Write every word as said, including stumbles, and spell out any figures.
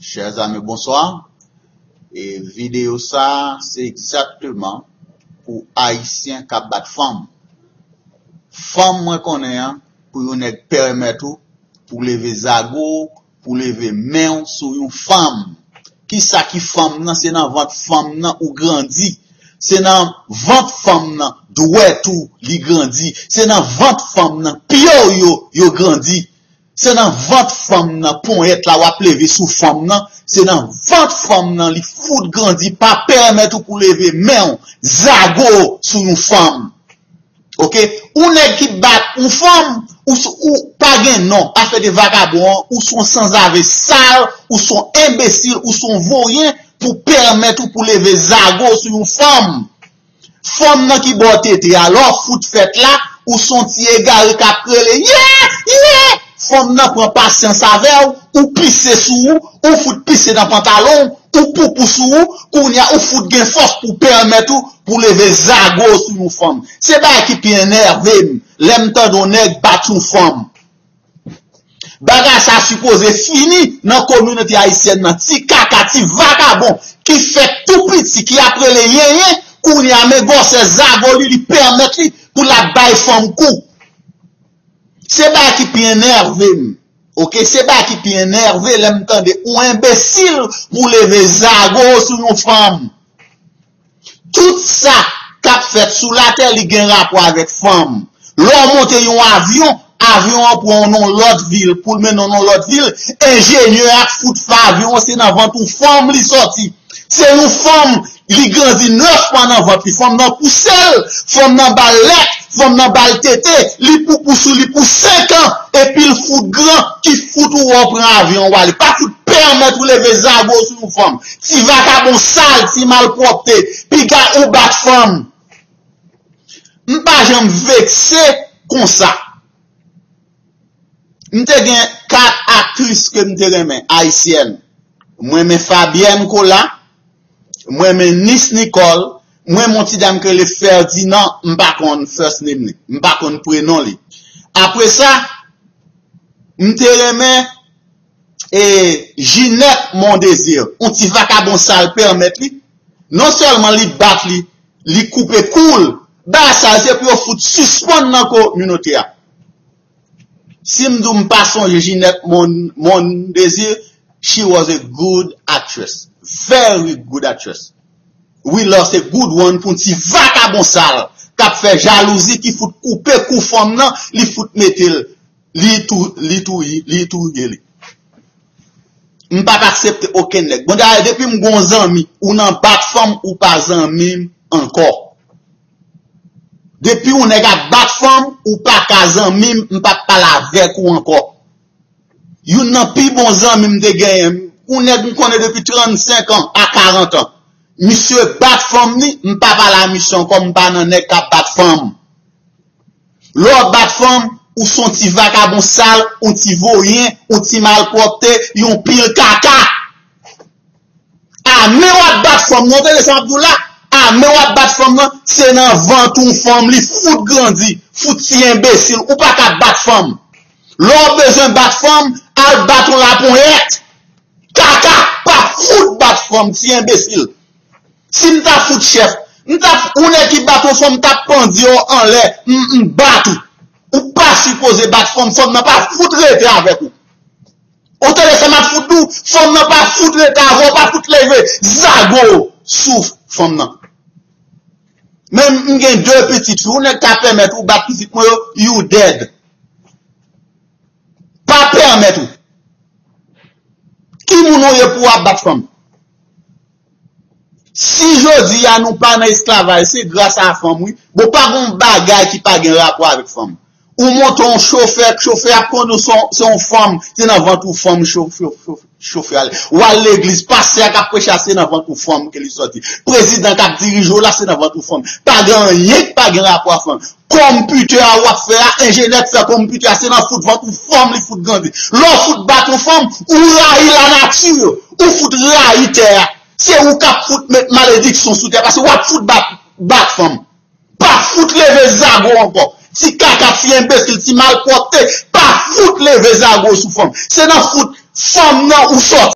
Chers amis, bonsoir. E videyo sa a, se egzakteman pou Ayisyen k ap bat fanm. Fanm mwen konnen an, pou yon nèg pèmèt ou, pou leve zago w, pou leve men w sou yon fanm. Kisa ki fanm nan? Se nan vant fanm nan ou grandi. Se nan vant fanm nan dwèt ou li grandi. Se nan vant fanm nan pye w yo, yo grandi. Se nan vant fanm nan ponyèt la w ap leve sou fanm nan. Se nan vant fanm nan li fout grandi. Pa pèmèt ou pou leve men w, zago w sou yon fanm. Oke? Ou nèg ki bat yon fanm, ou, s- ou pa gen non. Afè de vakabon an, ou s on sanzave sal, ou s on enbesil, ou s on voryen pou pèmèt ou pou leve zago w sou yon fanm. Fanm nan ki ba w tete a, lè w fout fèt la, ou s on ti egare k ap rele, ye, ye! Fanm nan pran pasyans avè w, ou pise sou ou, ou fout pise nan pantalon w, ou poupou sou ou, kounye a ou fout gen fòs pou pèmèt ou pou leve zago w sou yon fanm. Se bagay ki pi enève m, lè m tande yon nèg bat yon fanm. Bagay sa sipoze fini nan kominote ayisyèn nan. Ti kaka, ti vakabon ki fèt tou piti, ki ap rele yenyen, kounye a men gwosè zago li, li pèmèt li pou l ap bay fanm kou. Se bagay ki pi enève m. Oke? Se bagay ki pi enève lè m tande ou enbesil pou leve zago w sou yon fanm. Tout sa k ap fèt sou latè, li gen rapò avèk fanm. Lè w monte yon avyon, avyon an pran w nan yon lòt vil, pou l mennen w nan yon lòt vil, enjenyè a k fout fè avyon an, se nan vant yon fanm li sòti. Se yon fanm, li grandi nèf mwa nan vant li. Fanm nan pouse l, fanm nan ba l lèt, fanm nan ba l tete, li poupou sou li pou senk an, epi l fout gran, ki fout ou wè w pran avyon w ale. Pa fout pèmèt ou leve zago w sou yon fanm. Ti vakabon sal, ti malpwòpte, piga ou bat fanm. M pa janm vekse konsa. M te gen kat aktris ke m te renmen, ayisyèn. Mwen renmen Fabienne Colas, mwen renmen Nice Nicole, mwen renmen yon ti dam ki rele Ferdinand, m pa konn first name li, m pa konn prenon li. Apre sa, m te renmen e Ginette Mondésir, yon ti vakabon sal pèmèt li. Non sèlman li bat li, li koupe kou l. Bagay sa se pou yo fout sispann nan kominote a. Si m di w m pa sonje Ginette Mon, Mondésir, she was a good actress. Very good actress. We lost a good one pou ti vakabon sal k ap fè jalouzi, ki fout koupe kou fanm nan, li fout mete l, li tou, li touye, li touye li. M p ap aksepte okenn nèg. Bon, dayè, depi m gon zanmi, ou nan bat fanm, ou pa zanmi m ankò. Depi yon nèg ap bat fanm, ou pa ka zanmi m, m p ap pale avèk ou ankò. Youn nan pi bon zanmi m te genyen, yon nèg m konnen depi trannsenk an a karant an. Misye bat fanm li, m pa pale a misye ankò, m pa nan nèg k ap bat fanm. Lè w ap bat fanm, ou s on ti vakabon sal, yon ti voryen, yon ti malpwòpte, yon pil kaka. A men w ap bat fanm nan, w tande sa m ap di w la? A men w ap bat fanm nan, se nan vant yon fanm li fout grandi, fout ti enbesil, ou pa ka bat fanm. Lè w bezwen bat fanm, al bat yon laponyèt. Kaka, pa fout bat fanm, ti enbesil. Si m ta fout chèf, m ta, yon nèg ki bat yon fanm, m t ap pandye w anlè, m, m bat ou. Ou pa sipoze bat fanm, fanm nan pa fout rete avèk ou. Ou tande sa m ap fout di w? Fanm nan pa fout rete avè w, pa fout leve zago w sou fanm nan. Men m gen de pitit fi, yon nèg ka pèmèt ou bat pitit mwen yo, you dead. Pa pèmèt ou. Ki moun ou ye pou w ap bat fanm? Si jodi a nou pa nan esklavaj, se gras a fanm, wi. Bon, pa gon bagay ki pa gen rapò avèk fanm. Ou monte yon chofè, chofè ap kondwi, se yon, se yon fanm, se nan vant yon fanm cho, cho, cho, chofè ale. W al legliz, pastè a k ap preche a, se nan vant yon fanm ke li sòti. Prezidan k ap dirije w la, se nan vant yon fanm. Pa gen anyen ki pa gen rapò a fanm. Konpitè a w ap fè a, enjenyè k fè konpitè a, se nan fout vant yon fanm li fout grandi. Lè w fout bat yon fanm, ou rayi lanati, ou fout rayi tè a. Se ou k ap fout met malediksyon sou tè, paske w ap fout bat, bat fanm. Pa fout leve zago ankò. Ti kaka, ti enbesil, ti malpwòpte, pa fout leve zago sou fanm. Se nan fout fanm nan ou sòti.